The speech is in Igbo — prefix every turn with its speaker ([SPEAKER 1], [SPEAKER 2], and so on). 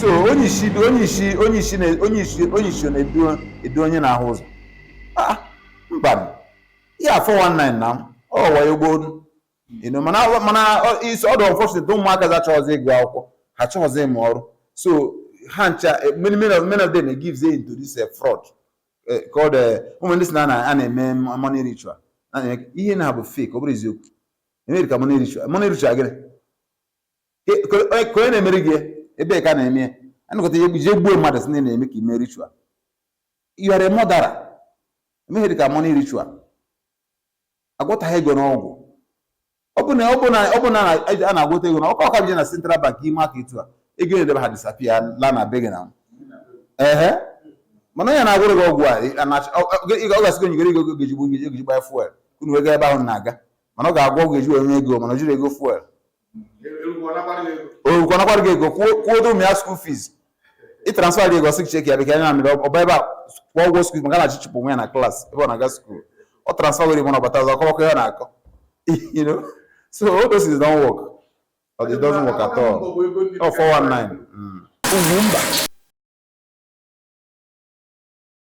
[SPEAKER 1] So onye isi, onye isi, onye isi, onye isi, onye isi na-edu edu onye na-ahụ ụzọ. Ah, mba, ya 419 na ọ wayo gboo. Mana is ọ dị unfortunate, ụmụaka achọghịzị ịgụ akwụkwọ, ha achọghịzị ịmụ ọrụ. So ha ncha, many of them gives into this fraud called ụmụ ndị si na a na-eme money ritual. Ihe na bụ fake, ọ bụrụ eziokwu emeri ka money ritual. Money ritual gịnị? Ka onye na-emeri gị, ebee ka a na-eme ya? Anụkọta ihe jee gbuo mmadụ si na na-eme ka ime ritual. You are a murderer. Emeghe dị ka money ritual, agwọtaghị ego n'ọgwụ. Ọ bụ na a na-agwọta ego na ọka ọka je na Central Bank ime aka etu a, ego na-edebe ha disappear la na be gị na ehe. Mana onye na-agwụrụ gị ọgwụ a, ọ ga-asị gị onyegere ego ga-eji gbaa fuel unu wee gaa ebe ahụ na-aga, mana ọ ga-agwọ ọgwụ eji wee nwee ego, mana o jiri ego fuel o kwanakwara gị ego kwụọ ụmụ ya school fees. Ị transfer gị ego, sị check ya bekee anya mmiri ọba ebe a kwụọ ụgwọ school, maka na achịchịpụ nwa ya na class ebe ọ na-aga school. Ọ transfer were mana ọbata ọzọ akọwakọ ihe ọ na-akọ. So all those things don't work or it doesn't work at all. Oh, 419.
[SPEAKER 2] Ugwumba.